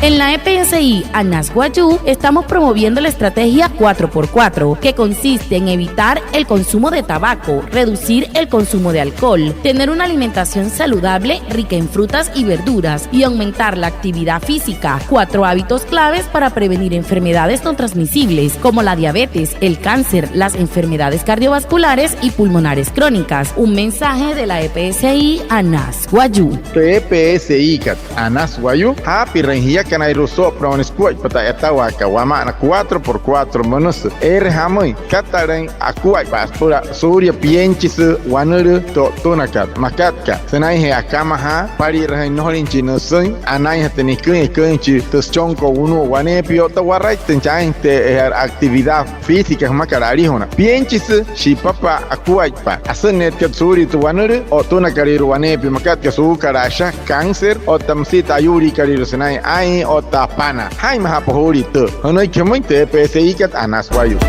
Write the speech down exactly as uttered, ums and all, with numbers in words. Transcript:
En la E P S I Anas Wayuu estamos promoviendo la estrategia cuatro por cuatro, que consiste en evitar el consumo de tabaco, reducir el consumo de alcohol, tener una alimentación saludable rica en frutas y verduras y aumentar la actividad física. Cuatro hábitos claves para prevenir enfermedades no transmisibles como la diabetes, el cáncer, las enfermedades cardiovasculares y pulmonares crónicas. Un mensaje de la E P S I Anas Wayuu. Tü E P S I kat Anas Wayuu, jaapirüin jiakanairua soo'opünaa wane sukuaippa tü a'yatawaakat wama'ana cuatro por cuatro münüsü. Eere jamüin, katalüin akuaippa süpüla suulia pienchisü, wanülüü tü o'ttünakat, makat aka sünainjee akamajaa, süpali'irajüin nnojolin chi nüsüin, anainjatü niküin eküin chi tü süchonko wunu'u waneepia otta waraittüin chaanjee tü actividad física jümakat alijuna. Pienchisü, shi'ipapa akuaippa, asü'nneetkat suulia tü wanülüü o'ttünakalüirua waneepia, makat aka suukalaa asha cáncer otta müsia tü ayuuliikalüirua sünain aa'in otta apanaa. Jaa'inmajaapa juulia tüü. Jünüiki jümüin tü E P S I kat Anas Wayuu.